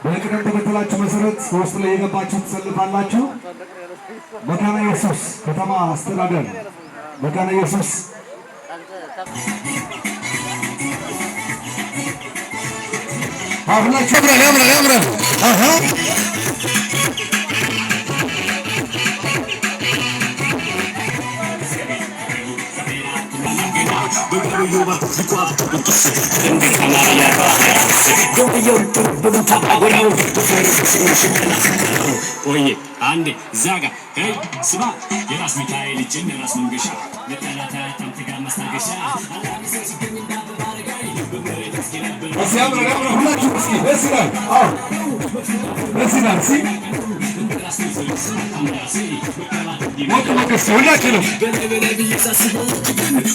በቅደም ተከተላችሁ መሰረት ውስጥ ላይ የገባችሁ ትሰልፋላችሁ። መካነ ኢየሱስ ከተማ አስተዳደር፣ መካነ ኢየሱስ። አሁላችሁ ያምራል፣ ያምራል፣ ያምራል። አሃ። ቆየ አንዴ እዛ ጋ ሄይ ስማ፣ የራስ ሚካኤል ልጅን የራስ መንገሻ ለጠላት አያጣም ትጋት ማስታገሻ። እስኪ ያምራል፣ ያምራል። ሁላችሁ እስኪ ደስ ይላል። አዎ፣ ደስ ይላል። እስኪ ሞቅ ሞቅ እስኪ ሁላችንም።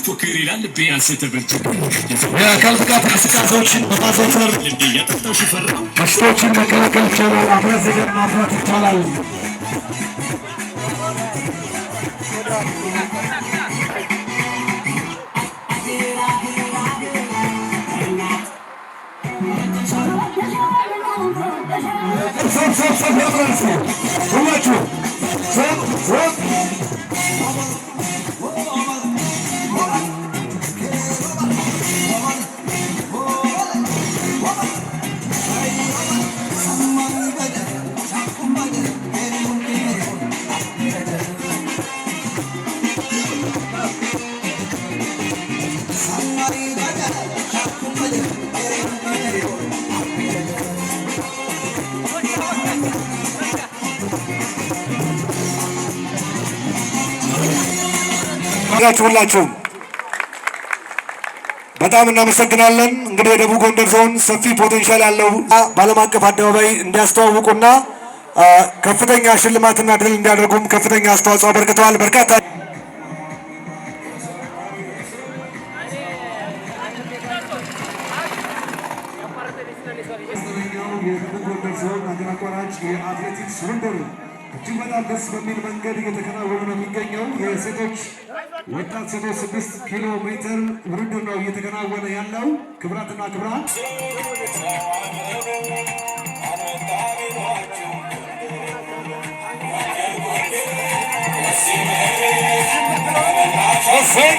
ፎክር ይላል ልቤ አንስተህ። የአካል ብቃት እንቅስቃሴዎችን በማዘውተር ልቤ ያጠጣው ሽፈራው በሽታዎችን መከላከል ይቻላል። አፍራሽ ዜጋን ማፍራት ይቻላል። ሰብ ሰብ ሰብ ያምራል። እስኪ ሁላችሁ ሰብ ሰብ። ሁላችሁም በጣም እናመሰግናለን። እንግዲህ የደቡብ ጎንደር ዞን ሰፊ potential ያለው በዓለም አቀፍ አደባባይ እንዲያስተዋውቁና ከፍተኛ ሽልማትና ድል እንዲያደርጉም ከፍተኛ አስተዋጽኦ አበርክተዋል። በርካታ የደቡብ ጎንደር ዞን ሀገር አቋራጭ የአትሌቲክስ ውድድር እጅግ በጣም ደስ በሚል መንገድ እየተከናወነ ነው የሚገኘው። የሴቶች ወጣት ሴቶች 6 ኪሎ ሜትር ውድድር ነው እየተከናወነ ያለው። ክቡራትና ክቡራን፣ እሰይ!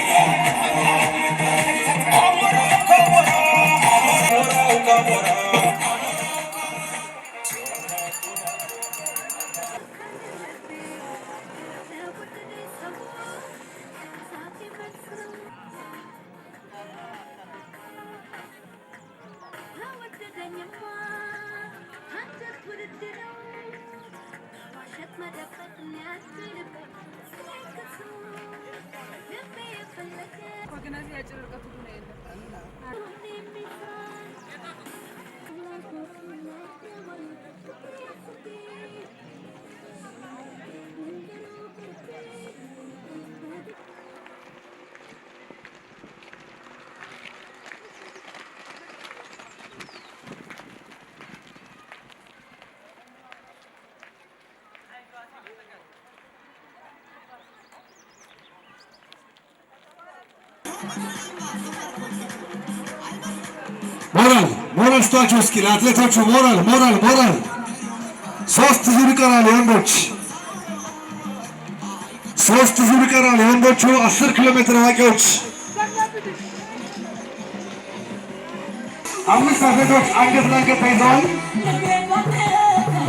ሞራል ሞራል ስጧቸው እስኪ ለአትሌቶቹ፣ ሞራል ሞራል ሞራል። ሶስት ዙር ይቀራል የወንዶች፣ ሶስት ዙር ይቀራል የወንዶቹ 10 ኪሎ ሜትር አዋቂዎች። አምስት አትሌቶች አንገት ለአንገት ተይዘዋል።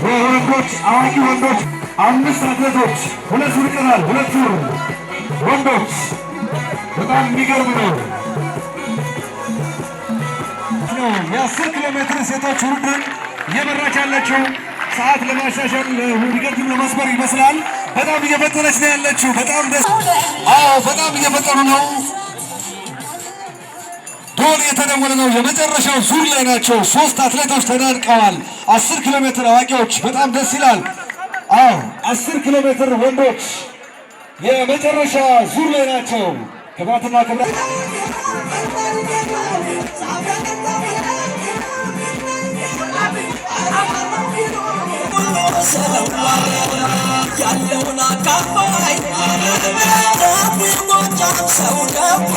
የወንዶች አዋቂ ወንዶች አምስት አትሌቶች፣ ሁለት ዙር ይቀራል። ሁለት ዙር ወንዶች፣ በጣም የሚገርም ነው። የ10 ኪሎ ሜትር ሴቶች ውድድር እየመራች ያለችው ሰዓት ለማሻሻል ሪከርድም ለመስበር ይመስላል። በጣም እየፈጠነች ነው ያለችው። በጣም ደስ አዎ፣ በጣም እየፈጠኑ ነው። ዶል እየተደወለ ነው። የመጨረሻው ዙር ላይ ናቸው። ሶስት አትሌቶች ተናንቀዋል። 10 ኪሎ ሜትር አዋቂዎች፣ በጣም ደስ ይላል። አዎ፣ 10 ኪሎ ሜትር ወንዶች የመጨረሻ ዙር ላይ ናቸው። ክቡራትና ክቡራን፣ ያለውን አካፋይ ደጉ የጎጃም ሰው፣ ደጉ።